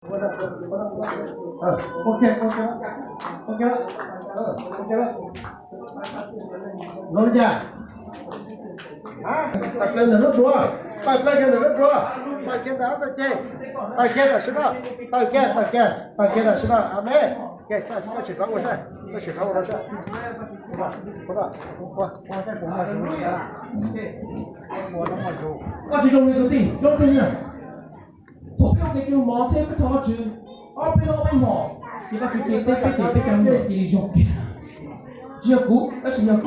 Ua ke, ua ke, ua ke, ua ke. Zoo li cas? Tawm plaws ntawm lub duav, tawm plaws kiag ntawm lub duav, tawm kiag ntawm ob txhais ceg, tawm kiag tam sim no, tawm kiag, tawm kiag, tawm kiag tam sim no. Amees. Koj tsis rov ua seb, koj tsis rov ua rau seb. Koj tsis zoo li tus tij, zoo tij na. Thaum peb ua kev cai mov thiab peb thov Vajtswv ob peb hnub ob peb hmos, ces Vajtswv cia peb, peb ces peb cov me nyuam cia li zoo kiag. Tsis yog kuv, tab sis yog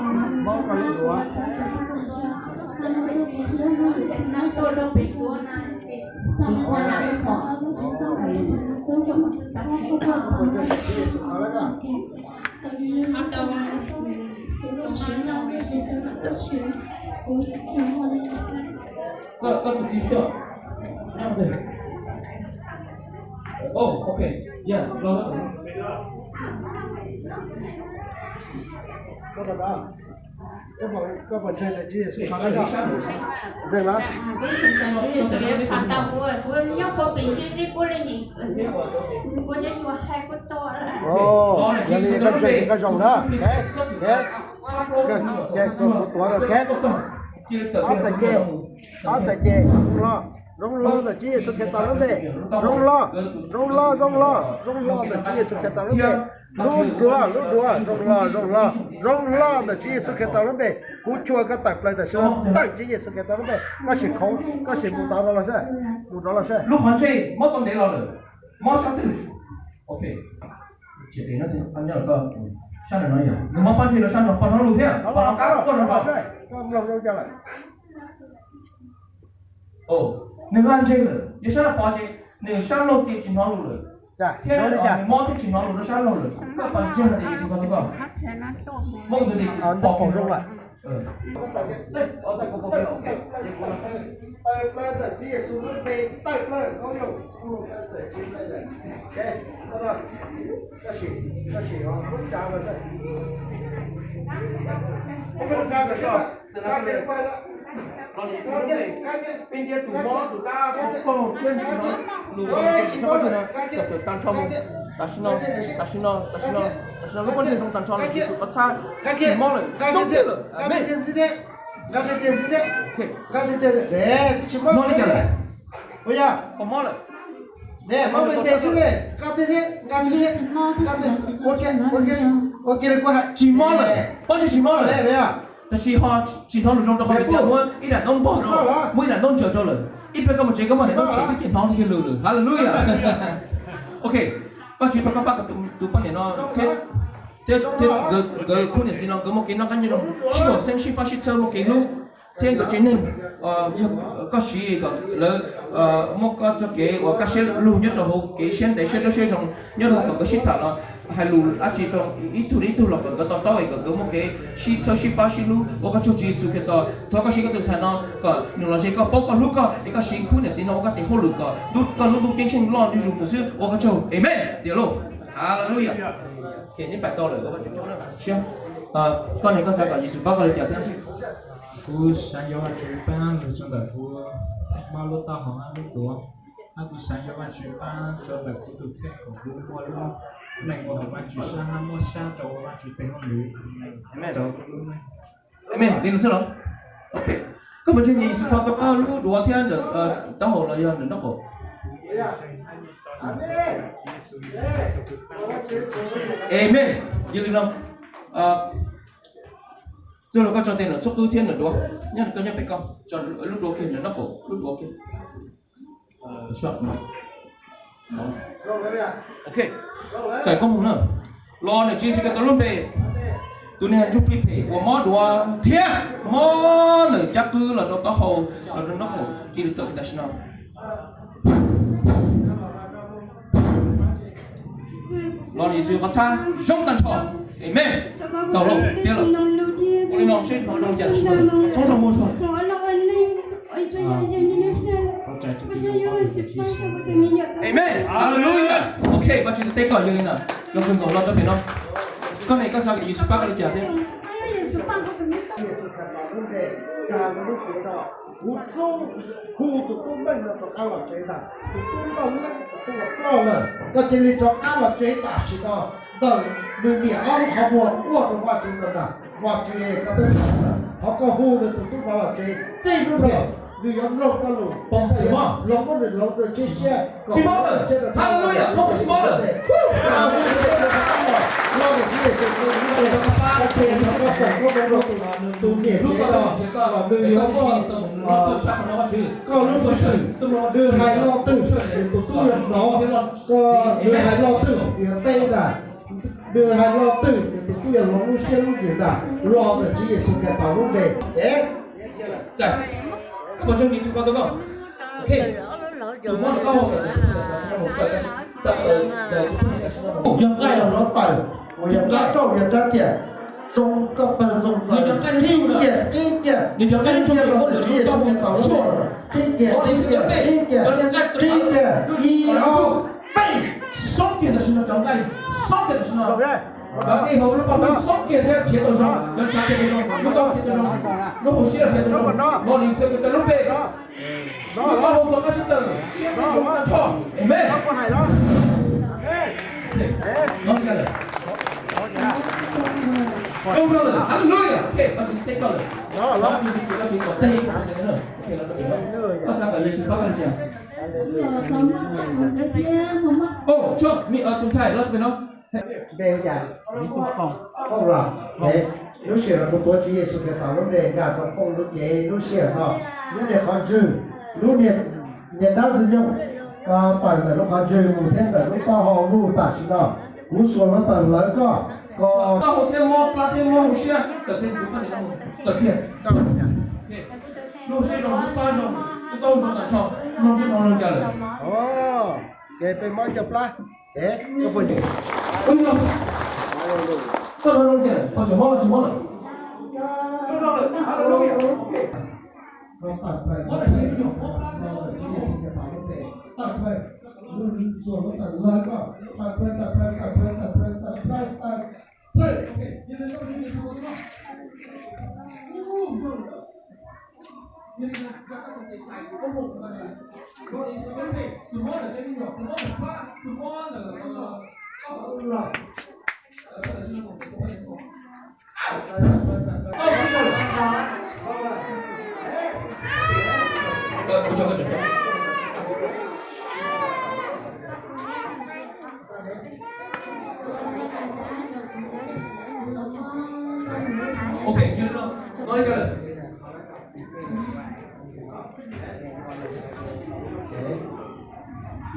Koj, koj tus tij xwb. Oh, ok. Yeah, los. Koj puas ntseeg tias Tswv Yexus, ntseeg los? Yog li koj ntseeg koj zoo na. Kuv tuav rau, ob txhais ceg, ob txhais ceg, zoo los, zoo los ntawm Tswv Yexus Khetos lub npe, zoo los, zoo los, zoo los, zoo los ntawm Tswv Yexus Khetos lub npe. Lub duav, lub duav, zoo los, zoo los, zoo los ntawm Tswv Yexus Khetos lub npe. Kuv coj koj tawm plaws tam sim no ntawm Tswv Yexus Khetos lub npe. Koj sim khoov, koj sim mus tod los seb, mus rov los seb. Lub qhov ntsej mob tau ntev los lawm, mob sab twg? Ok. Sab no yog nws mob pob ntseg rau sab no, pom hnov lus thiab, pom hnov qab tuaj rau nraud. Nws ua ntseg lawm, yog sab no pom ces nws sab laug ces tsis hnov lus lawm, thiab nws mob thiab tsis hnov lus rau sab laug lawm. Koj puas ntseeg tias Yexus Khetos tau koj? Muab tus tis pom zoo lawm. Tawm plaws ntawm Tswv Yexus lub npe, tawm plaws. Peb ntiab tus mob tus qab pog thiab ntsis no lus, tawm tag nrho mus. Tam sim no, tam sim no, tam sim no, tam sim no lub pob ntseg zoo tag nrho lawm, Yexus koj txhab, tsis mob lawm, zoo tiag lawm. Amees. Mob li cas lawm? Koj mob lawm. Tsis mob lawm, pob ntseg tsis mob lawm. Tab sis ho tsis hnov lus zoo rau qhov tias muab ib daim ntaub npog rau, muab ib daim ntaub ntsaws rau lawm. Ib pliag koj mus tsev koj muab daim ntaub tshem xwb ces hnov kiag lus lawm. Hallelujah. Ok, Vajtswv thov koj pab kom tus poj niam no thiab, thiab nkawd khub niam txiv no nkawd muaj kev noj qab nyob zoo, sib haum xeeb sib pab sib txhawb muaj kev hlub, thiab nkawd tsev neeg, yog koj siv kom lawv muaj koj txoj kev uas kaj siab lug nyob rau hauv kev siab ntev siab dawb siab zoo, nyob rau kom nkawd sib tham los hais lus dab tsi rau ib tug rau ib tug los kom nkawd to taub es kom nkawd muaj kev sib txhawb sib pab sib hlub. Ua koj tsaug Tswv Yexus Khetos, thov koj siv koj tus ntxhais no kom nws los ze koj, paub koj hlub koj es koj siv khub niam txiv no ua koj tes hauj lwm kom koj lub ntuj ceeb tsheej loj li zus mus xwb. Ua koj tsaug. Amees. Tiag lauj. Hallelujah. Koj niag koj xav kom Yexus pab koj li cas thiab? Kuv xav yuav Vajtswv pab los rau ntawm kuv mob lub taub hau hab lub duav, hab kuv xav yuav Vajtswv pab rau ntawm kuv tus kheej kom kuv muaj lub neej ua hauv Vajtswv sab hab muab sab rau Vajtswv tes hauj lwm rau kuv lub neej. Amees, li no xwb los? Ok. Koj puas ntseeg Yexus Khetos tau pab lub duav thiab ntawm taub hau los yog ntawm nraub qaum? Amees. Yog li no, txuj los koj tso tes ntawm txhua qwb thiab ntawm duav, nyob koj nyob pem koj, tso lub duav kiag ntawm nraub qaum, lub duav kiag. Txais koob hmoov na. Los ntawm Tswv Yexus Khetos lub npe, tus niag ntsuj plig phem uas mob duav thiab mob ntawm caj qwb los rau taub hau los rau nraub qaum cia li tawm tam sim no. Los Yexus koj txhab zoo tag nrho. Amees. Tau lauj, tiag lawm. Ua li no seb hnov zoo li cas tam sim no. Txhob nrog muag zog. Amees. Hallelujah. Ok, Vajtswv teb koj yog li na. Cov kws nkaus los rau pem no. Koj ne koj xav kom Yexus pab koj li cas thiab? Lub npe, kag lub cev no, kuv txub hu tus tub Meej no rov qab los tsev ntag. Tus tub Meej, tus tub los ploj lawm, koj cia li rov qab los tsev tam sim no. Ntawm nws niam ob lub qhov muag quaj rau Vajtswv no ntag. Vajtswv, koj peb thov koj hu nws tus tub no los tsev txij hnub no, nws yuav mloog koj lus, hloov muab nws hloov rau tsev siab, kom tsis mob lawm. Haleluya, koj tsis mob lawm. Tus niam tsev no, nws yuav muaj koj lub peev xwm, nws hais lo twg, nws tus tub yuav hnov, nws hais lo twg, nws yuav teb ntag. Nws hais lo twg, nws tus tub yuav hloov lub siab lub ntsws ntag, los ntawm Tswv Yexus Khetos lub npe. Koj puas ntseeg Yexus Khetos koj? Tus mob no koj hu tawm, yog nqaij los no tawm, uas yog nqaij rauj yog rab riam, zoo koj pawg zoo txawv, qhib kiag, qhib kiag, qhib kiag los ntawm Tswv Yexus Khetos lub npe, qhib kiag, qhib kiag, qhib kiag, qhib kiag, ib ob peb, xob kiag tam sim no cov nqaij, xob kiag tam sim no. Cov dej hauv lub paj hlwb xob kiag thiab khiav tau zoo, cov ntshav khiav tau zoo, lub taub khiav tau zoo, lub hauv siab los khiav tau zoo, los ntawm Yexus Khetos lub npe. Lub taub hau txoj qab xib taws, siab txawv zoo tag nrho. Amen. Zoo zoo lawm, haleluya. Koj tsis teb koj lawm. Koj tsis teb koj tsis kom txeeg koj xav kom Yexus pab koj li cas? Tus ntxhais los pem no. Npe hu cas? Fooj los? Lub sij hawm no kuv tuav Tswv Yexus Khetos lub npe nkag rau Fooj lub cev lub sij hawm no. Lub niag qhov ntswg, lub niag niag dab ntxwg nyoog, tawm ntawm lub qhov ntswg mus thiab ntawm lub taub hau mus tam sim no. Kuv xuas hluav taws hlawv koj, koj taub hau thiab mob plab thiab mob hauv siab tawm thiab, kuv txoj niag taub hau tawm kiag. Lub siab zoo, lub plab zoo, lub taub zoo tas tso, mloog seb mloog zoo cas lawm. Ces peb mob cov plab. Koj zoo zoo tiag, koj tseem mob los tsis mob lawm? Ok,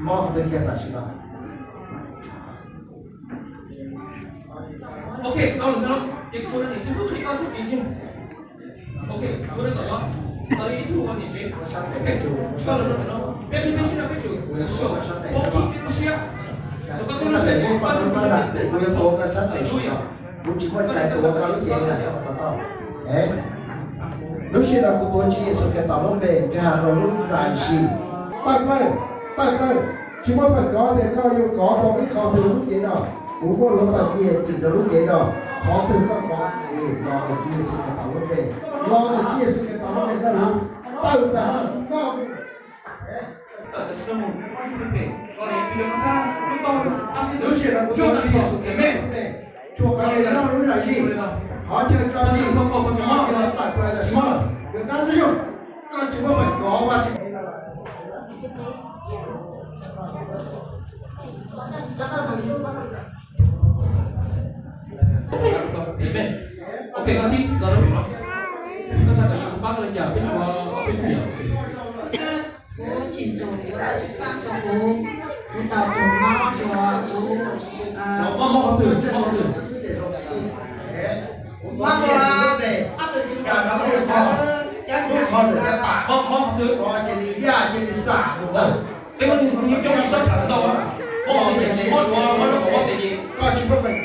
mob qhov twg kiag tam sim no? Ok, tau lawm no, ces kuv ua rau niam txiv hlub txhua tus txoj kev ntseeg. Ok, kuv rau tom no, tau ib tug ua niam tsev. Ok, koj los rau tom no, peb hlub peb siab no peb tsum xyaum, peb hlub peb lub siab. Tau koj txhua lub siab, koj txhua lub siab. Kuv tsis muaj cai tuav koj lub cev na, tau tau. Lub sij hawm no kuv tuav Tswv Yexus Khetos lub npe nkag rau lub zais zis. Tawm plaws, tawm plaws, tsis muaj feem kov tias koj yuav kov tau ib qho twg lub cev no. Kuv muab hluav taws kiag cim rau lub cev no. Qhov twg koj kov, los ntawm Tswv Yexus Khetos lub npe, los ntawm Tswv Yexus Khetos lub npe dawb huv, tawm ntag, koj. Lub sij hawm no kuv tuav Tswv Yexus Khetos lub npe, tsuas qhov ntawm no lub zais zis, qhov chaw tso zis, qhov chaw tawm plaws tam sim no, yog dab ntxwg nyoog, koj tsis muaj feem kov Vajtswv. Amen. Ok, koj thib los rau no. Koj xav kom Yexus pab koj li cas, peb tsum, peb tsum yam. Kuv tsis ntseeg yuav Vajtswv pab tau kuv, kuv tau tsaug mob dua kuv. Mob, mob qhov twg, mob qhov twg? Mob dua ob tug tswv mob ntawd, mob qhov twg? Mob, mob qhov twg? Ces li yaj, ces li xam mus lawm. Peb muab tus coob txhob tham ntau, mob qhov twg ces mob dua, mob dua kom mob tes ces koj tsis muaj feem